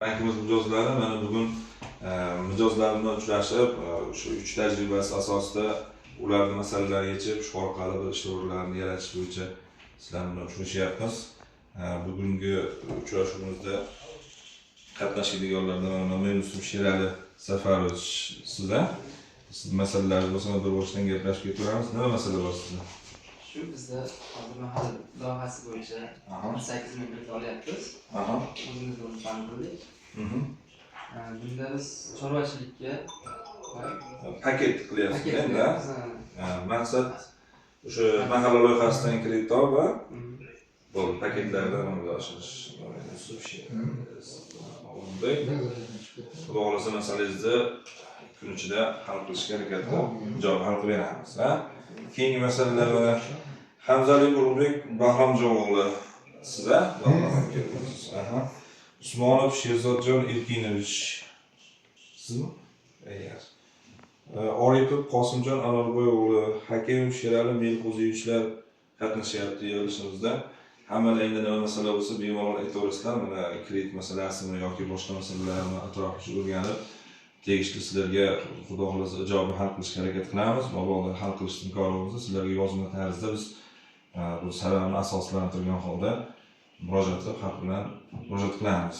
Bankimiz mijozlari mana bugun mijozlar bilan uchrashib, o'sha uch tajribasi asosida ularni masalalarini yechib, shu orqali bir ish o'rinlarini yaratish bo'yicha sizlar bilan uchrashyapmiz. Bugungi uchrashuvimizda qatnashadiganlardan mana Yusuf Sherali Safarovich, siz a? Siz masalalaringiz bo'lsa, bir boshdan gaplashib ketaveramiz. Nima masala bor sizda? Shu bizda hozir mahalla loyihasi bo'yicha 18 ming kredit olyapmiz. O'zimiz band qildik. Bunda biz chorvachilikka va Paket qilyapsiz paket endi, a? qilyapmiz, ha. Ha, maqsad o'sha mahalla loyihasidan kredit olib va bo'ldi, paketlardan amalga oshirish. Yusuf Ulug'bek, Xudo xohlasa, masalangizni kun ichida hal qilishga harakat qilib, javob hal qilib beramiz, ha. Keyingi masalalar, mana Hamzali Ulug'bek Bahromjon o'g'li, siz a? Bahrom aka, aha. Usmonov Sherzodjon Erkinovich, sizmi? Yaxshi. Oripov Qosimjon Anorboy o'g'li, Hakimov Sherali Melqo'ziyevichlar qatnashyapti yig'ilishimizda. Hammalar endi nima masala bo'lsa, bemalol aytaverasizlar. Mana kredit masalasimi yoki boshqa masalalarni atroflicha o'rganib, tegishli sizlarga, Xudo xohlasa, ijobiy hal qilishga harakat qilamiz. Mabodo hal qilish imkoni bo'lsa, sizlarga yozma tarzda biz bu sanani asoslantirgan holda murojaat qilib, xalq bilan murojaat qilamiz.